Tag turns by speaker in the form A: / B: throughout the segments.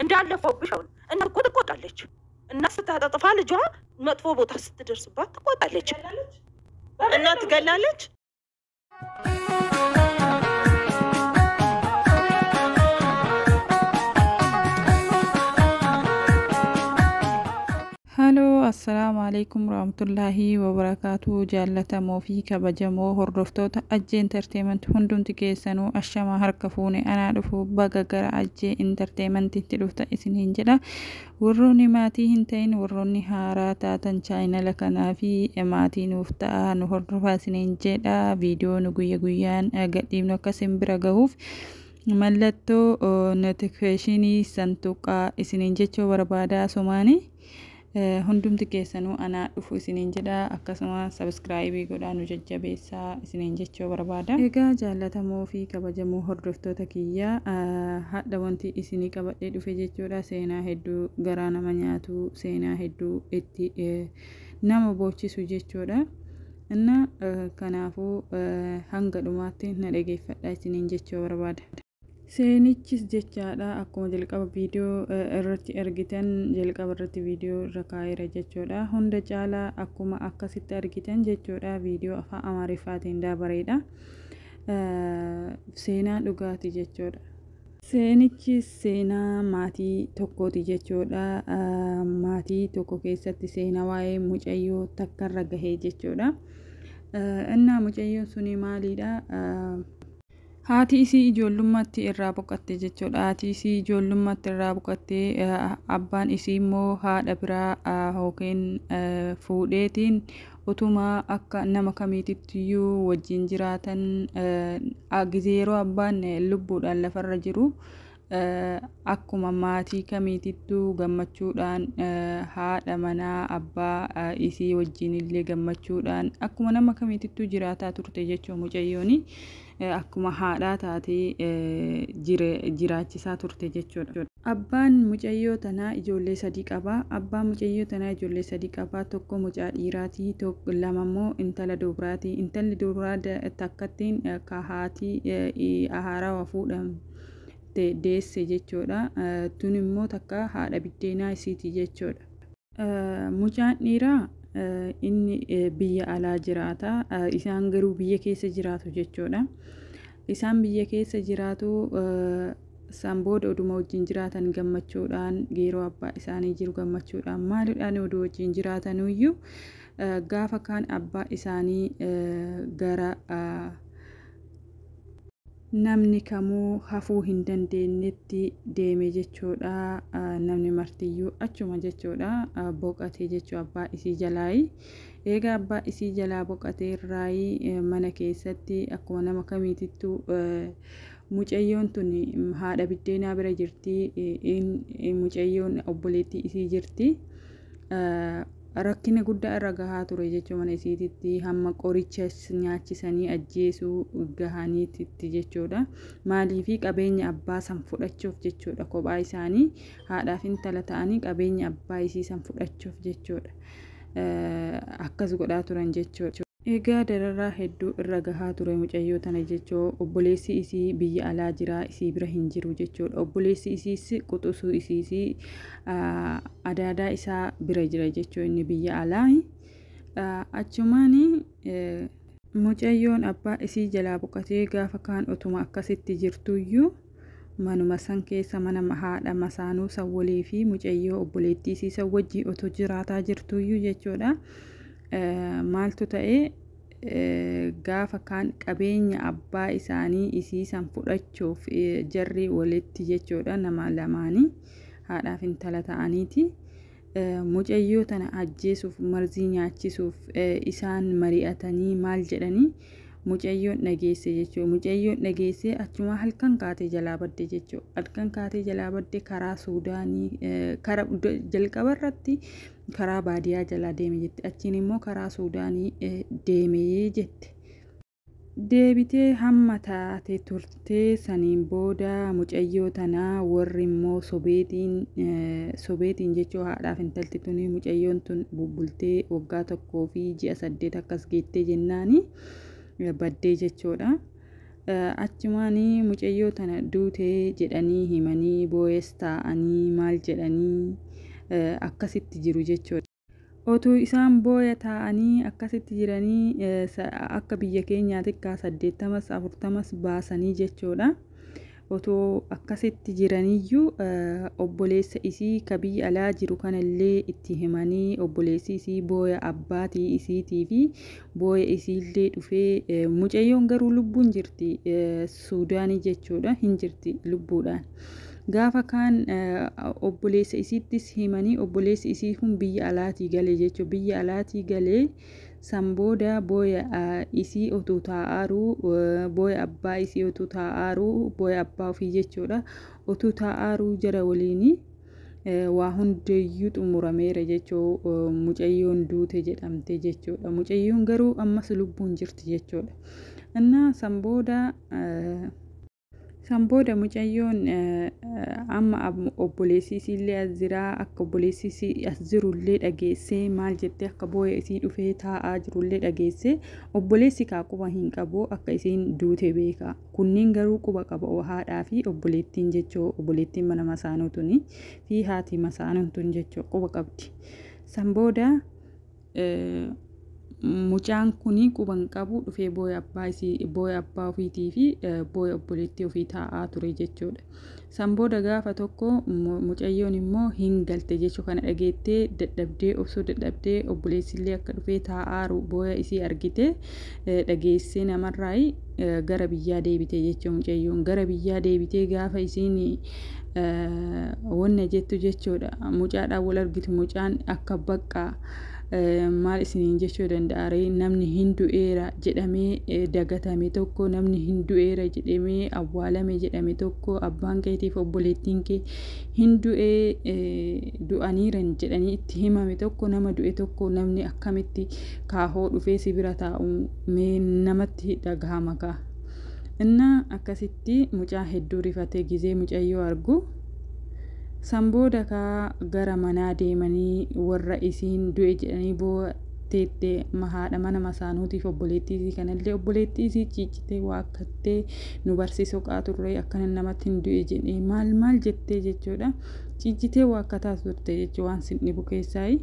A: እንዳለፈውብሽ አሁን እናት እኮ ትቆጣለች። እናት ስታጠጥፋ ልጇ መጥፎ ቦታ ስትደርስባት ትቆጣለች። እናት ትገላለች።
B: Haloo, assalaamu alaikum warahmatullaahi wabarakaatu. Jaallatamoo fi kabajamoo hordoftoota Ajjee Entertainment, hundumti keessanuu ashamaa, harka fuune, anaa dhufu, baga gara Ajjee Entertainmentitti dhufta isiniin jedha. Warroonni maatii hin ta'in, warroonni haaraa taatan, chaayinala kanaa fi maatii nuuf ta'a, nu hordofaa isiniin jedha. Viidiyoo nu guyya guyyaan gadhiifnu akkasin bira gahuuf mallattoo notifiikeeshinii santuqaa isiniin jechuu barbaada. Sumaanii hundumti keessanuu anaa dhufu isiniin jedha. Akkasuma sabiskiraayibii godhaa nu jajjabeessaa isiniin jechuu barbaada. Egaa jaallatamoo fi kabajamoo hordoftoota kiyyaa, hadha wanti isinii qabadhee dhufe jechuudha seenaa hedduu garaa nama nyaatu, seenaa hedduu itti nama boochisu jechuudha. Inna kanaafuu hanga dhumaatti na dhageeffadha isiniin jechuu barbaada. Seenichis jechaadha akkuma jalqaba viidiyoo irratti argitan, jalqaba irratti viidiyoo irra kaa'eera jechuudha. Hunda caalaa akkuma akkasitti argitan jechuudha, viidiyoo afaan Amaariffaatiin daabareedha. Seenaa dhugaati jechuudha. Seenichi seenaa maatii tokkooti jechuudha. Maatii tokko keessatti seenaa waa'ee mucayyoo takkarra gahee jechuudha. Innaa mucayyoon suni maaliidha? Haati isii ijoollummaatti irraa boqotte jechuudha. Haati isii ijoollummaatti irraa boqottee, abbaan isii immoo haadha biraa yookiin fuudheetiin utuma akka nama kamiitittiyuu wajjin jiraatan, gizee yeroo abbaan lubbuudhaan lafarra jiru akkuma maatii kamiitittuu gammachuudhaan haadha manaa abbaa isii wajjin illee gammachuudhaan akkuma nama kamiitittuu jiraataa turte jechuudha. Mucayyooni akkuma haadhaa taatee jiraachisaa turte jechuudha. Abbaan mucayyoo tanaa ijoollee sadii qaba. Abbaan mucayyoo tanaa ijoollee sadii qaba. Tokko mucaa dhiiraatii, lama immoo intala dubaraati. Intalli dubaraa takkattiin ka haati haarawaa fuudhamte deesse jechuudha. Tun immoo takka haadha biddeenaa isiiti jechuudha. Mucaan dhiiraa inni biyya alaa jiraata. Isaan garuu biyya keessa jiraatu jechuudha. Isaan biyya keessa jiraatu. Isaan booda oduma wajjin jiraatan gammachuudhaan, yeroo abbaa isaanii jiru gammachuudhaan maaliidhaan oduu wajjin jiraatanuyyuu, gaafa kaan abbaa isaanii gara namni kamuu hafuu hin dandeenyetti deeme jechuudha. Namni martiyyuu achuma jechuudha, boqotee jechuu abbaa isii jalaayi. Egaa abbaa isii jalaa boqotee irraayi mana keessatti akkuma nama kamiitittuu mucayyoon tun haadha biddeenaa bira jirti. Mucayyoon obboleettii isii jirti. Rakkina guddaa irra gahaa ture jechuun mana isiititti hamma qoricha nyaachisanii ajjeesuu gahaniitti jechuudha. Maaliifi qabeenya abbaa san fudhachuuf jechuudha. Kophaa isaanii haadhaaf intala ta'anii qabeenya abbaa isii san fudhachuuf jechuudha. Akkas godhaa turan jechuudha. Egaa dararaa hedduu irra gahaa ture mucayyoo tana jechuu. Obboleessi isii biyya alaa jira, isii bira hin jiru jechuudha. Obboleessi isiis quxisuu isiis adaadaa isaa bira jira jechuu, inni biyya alaa. Achumaan mucayyoon abbaa isii jalaa boqotee gaafa kaan otuma akkasitti jirtuyyuu, manuma san keessa mana haadha masaanuu san walii fi mucayyoo obboleettii isii san wajjin otoo jiraataa jirtuyyuu jechuudha. Maaltu ta'e? Gaafa kaan qabeenya abbaa isaanii isii san fudhachuuf jarri walitti jechuudha, nama lamaanii haadhaaf intala ta'aniiti. Mucayyoo tana ajjeesuuf, marzii nyaachisuuf isaan mari'atanii maal jedhanii, mucayyoon dhageesse jechuudha. Mucayyoon dhageesse achuma halkan kaatee jalaa badde jechuudha. Halkan kaatee jalaa badde. Karaa Suudaanii, karaa jalqaba irratti karaa baadiyyaa jalaa deeme jette. Achiin immoo karaa Suudaanii deemee jette. Deebitee hamma taate turtee, saniin booda mucayyoo tanaa warri immoo sobeetiin sobeetiin jechuu haadhaaf intalti tuni, mucayyoon tun bubbultee waggaa 1 fi ji'a 8 akkas geettee jennaani baddee jechuudha. Achumaan mucayyoo tana duutee jedhanii himanii boo'es taa'anii maal jedhanii akkasitti jiru jechuudha. Otuu isaan booya taa'anii akkasitti jiranii akka biyya keenyaa xiqqaa 80s 40s baasanii jechuudha. Otoo akkasitti jiraniyyuu obboleessa isii ka biyya alaa jiru kanallee itti himanii, obboleessi isii booya abbaatii isiitii fi booya isiillee dhufee, mucayyoon garuu lubbuun jirti Suudaanii jechuudha, hin jirti lubbuudhaan. Gaafa kaan obboleessa isiittis himanii, obboleessi isii kun biyya alaatii galee jechuudha. Biyya alaatii galee san booda booya isii otuu taa'aaruu, booya abbaa isii otuu taa'aaruu, booya abbaa ofii jechuudha, otuu taa'aaruu jara waliinii waa hundayyuu xumurameera jechuu, mucayyoon duute jedhamte jechuudha. Mucayyoon garuu ammas lubbuun jirti jechuudha. Innaa san booda mucayyoon amma obboleessi isiillee as jiraa, akka obboleessi isii as jirullee dhageessee, maal jettee, akka booya isii dhufee taa'aa jirullee dhageessee, obboleessi kaa quba hin qabu, akka isiin duute beeka. Kunniin garuu quba qaba, haadhaa fi obboleettiin jechuu, obboleettiin mana masaanuu tuni fi haati masaanuun tun jechuu quba qabdi. San booda mucaan kuni quba hin qabu, dhufee booya abbaa isii, booya abbaa ofiitii fi booya obboleettii ofii taa'aa ture jechuudha. San booda gaafa tokko mucayyoon immoo hin galte jechuu, kana dhageettee dadhabdee, obsuu dadhabdee, obboleessillee akka dhufee taa'aaru booya isii argite dhageessee namarraa gara biyyaa deebite jechuudha. Mucayyoon gara biyyaa deebitee gaafa isiin wanna jettu jechuudha, mucaadhaan wal argitu, mucaan akka baqqaa maal isiniin jechuu danda'a ree, namni hin du'eera jedhamee dagatame tokko, namni hin du'eera jedhamee awwaalame jedhame tokko, abbaan keetiif obboleettiin kee hin du'ee du'aniiran jedhanii itti himame tokko, nama du'e tokko namni akkamitti kaahoo dhufee si bira taa'u mee namatti dhagahama kaa? Innaa akkasitti mucaa hedduu rifatee gizee mucayyoo argu. San booda kaa gara manaa deemanii warra isiin du'e jedhanii boo'atteette haadha mana masaanuutiif obboleettii isii kanallee, obboleettii isii ciccitee waakkattee, nu barsiisuu qaa turre, akkana namatti hin du'e jedhee maal maal jettee jechuudha. Ciccitee waakkataa turte jechuu waan sin dhibu keessaayi.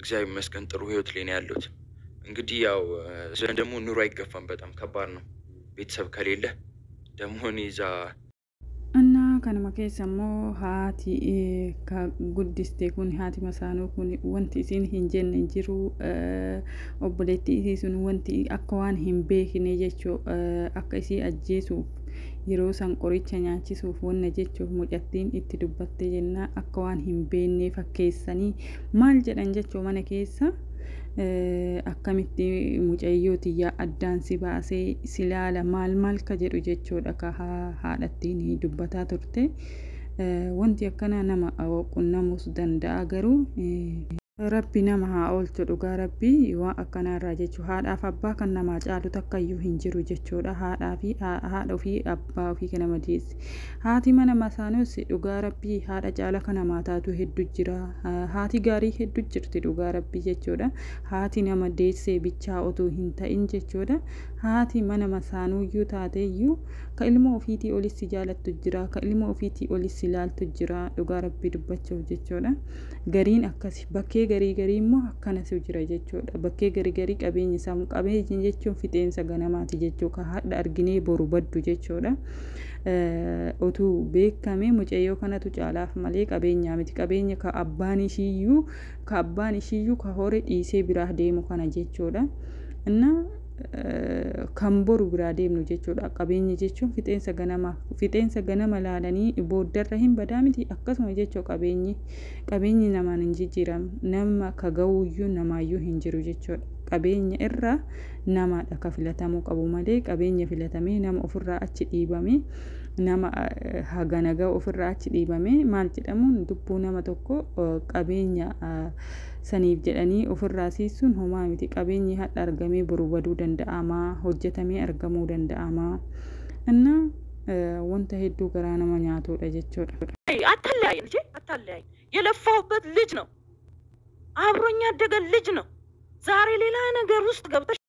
C: እግዚአብሔር ይመስገን ጥሩ ህይወት ላይ ነው ያለሁት። እንግዲህ ያው ዘንድ ደግሞ ኑሮ አይገፋም፣ በጣም ከባድ ነው። ቤተሰብ ከሌለ ደግሞ እኔ እዛ
B: እና kanuma keessa immoo haati ka guddiste kun, haati masaanuu kun, wanti isiin hin jenne hin jiru. Obboleettii isii sun wanti akka waan hin beekne jechuu, akka isii ajjeesuuf yeroo san qoricha nyaachisuuf wanna jechuuf mucattiin itti dubbattee jennaa, akka waan hin beekne fakkeessanii maal jedhan jechuu, mana keessa akkamitti mucayyoo tiyyaa addaan si baasee si laala maal maal ka jedhu jechuudha ka haadhattiin dubbataa turte. Wanti akkanaa nama qunnamuus danda'a, garuu Rabbi nama haa oolchu, dhugaa Rabbii, waan akkanaarraa jechuu. Haadhaaf abbaa kan namaa caalu takkayyuu hin jiru jechuudha. Haadhaa fi haadha ofii, abbaa ofii kan nama deesse. Haati mana masaanuus dhugaa Rabbii haadha caala kan namaa taatu hedduu jira. Haati gaarii hedduu jirti dhugaa Rabbii jechuudha. Haati nama deessee bichaa otuu hin ta'in jechuudha. Haati mana masaanuuyyuu taateeyyuu ka ilmoo ofiitii olis si jaalattu jira, ka ilmoo ofiitii olis si laaltu jira dhugaa Rabbii dubbachuuf jechuudha. Gariin akkasi, bakkee garii garii immoo akkanatu jira jechuudha. Bakkee garii garii qabeenya isaa, qabeenya jechuun fixeensa ganamaati jechuu, ka hadha arginee boru baddu jechuudha. Otuu beekame mucayyoo kanatu caalaaf malee qabeenyaa miti. Qabeenya ka abbaan ishiiyyuu ka hore dhiisee biraa deemu kana jechuudha. Innaa kan boru biraa deemnu jechuudha. Qabeenya jechuun fixeensa ganamaa, fixeensa ganama laalanii booddarra hin badaa miti, akkasuma jechuu qabeenyi namaan hin jijjiiramu, nama ka ga'uyyuu namaayyuu hin jiru jechuudha. Qabeenya irra namaadha ka filatamuu qabu malee, qabeenya filatamee nama ofirraa achi dhiibame, nama hagana ga'u ofirraa achi dhiibame maal jedhamuun, lubbuu nama tokko qabeenya saniif jedhanii ofirraa siisuun homaa miti. Qabeenyi hadha argamee boru baduu danda'amaa, hojjetamee argamuu danda'amaa. Innaa wanta hedduu garaa nama nyaatudha jechuudha.
A: አታለያይ ልጄ፣ አታለያይ። የለፋሁበት ልጅ ነው፣ አብሮኝ ያደገ ልጅ ነው። ዛሬ ሌላ ነገር ውስጥ ገብተሽ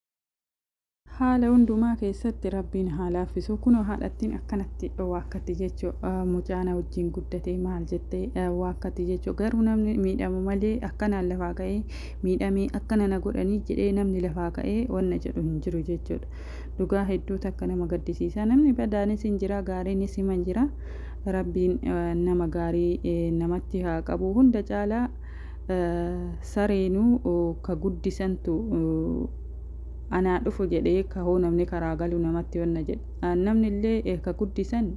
B: Haala hundumaa keessatti Rabbiin haa laaffisu. Kunoo haadhattiin akkanatti waakkatti jechuu, mucaana wajjin guddatee maal jettee waakkatti jechuu. Garuu namni miidhamu malee akkanaan lafaa ka'ee miidhamee akkana na godhanii jedhee namni lafaa ka'ee wanna jedhu hin jiru jechuudha. Dhugaa hedduu takka nama gaddisiisa. Namni badaanis hin jira, gaariinis himan jira. Rabbiin nama gaarii namatti haa qabu. Hunda caalaa sareenuu ka guddisantu anaa dhufu jedhee kahoo namni karaa galu namatti wanna jedha. Namni illee ka guddisan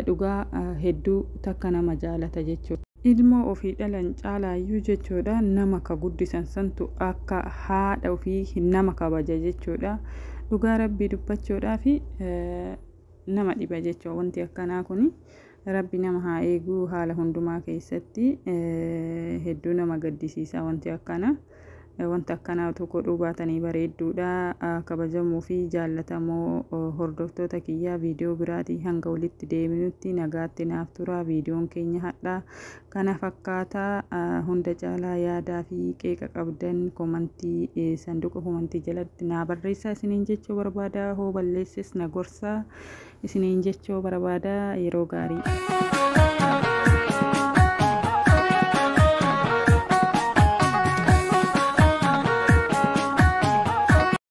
B: dhugaa hedduu takka nama jaalata jechuudha. Ilmoo ofii dhalan caalaayyuu jechuudha, nama ka guddisan santu akka haadha ofii nama kabaja jechuudha. Dhugaa Rabbii dubbachuudhaa fi nama dhiba jechuudha wanti akkanaa kuni. Rabbi nama haa eeguu haala hundumaa keessatti. Hedduu nama gaddisiisa wanti akkanaa. Wanta akkanaa otoo godhuu baatanii bareedduudha. Kabajamuu fi jaallatamoo hordoftoota kiyyaa, viidiyoo biraatii hanga walitti deebinutti nagaatti naaf tura. Viidiyoon keenya hadhaa kana fakkaataa. Hunda caalaa yaadaa fi qeeqa qabdan komantii, sanduuqa komantii jalatti naa barreessaa isiniin jechuu barbaada. Hoo balleesses na gorsaa isiniin jechuu barbaada. Yeroo gaarii.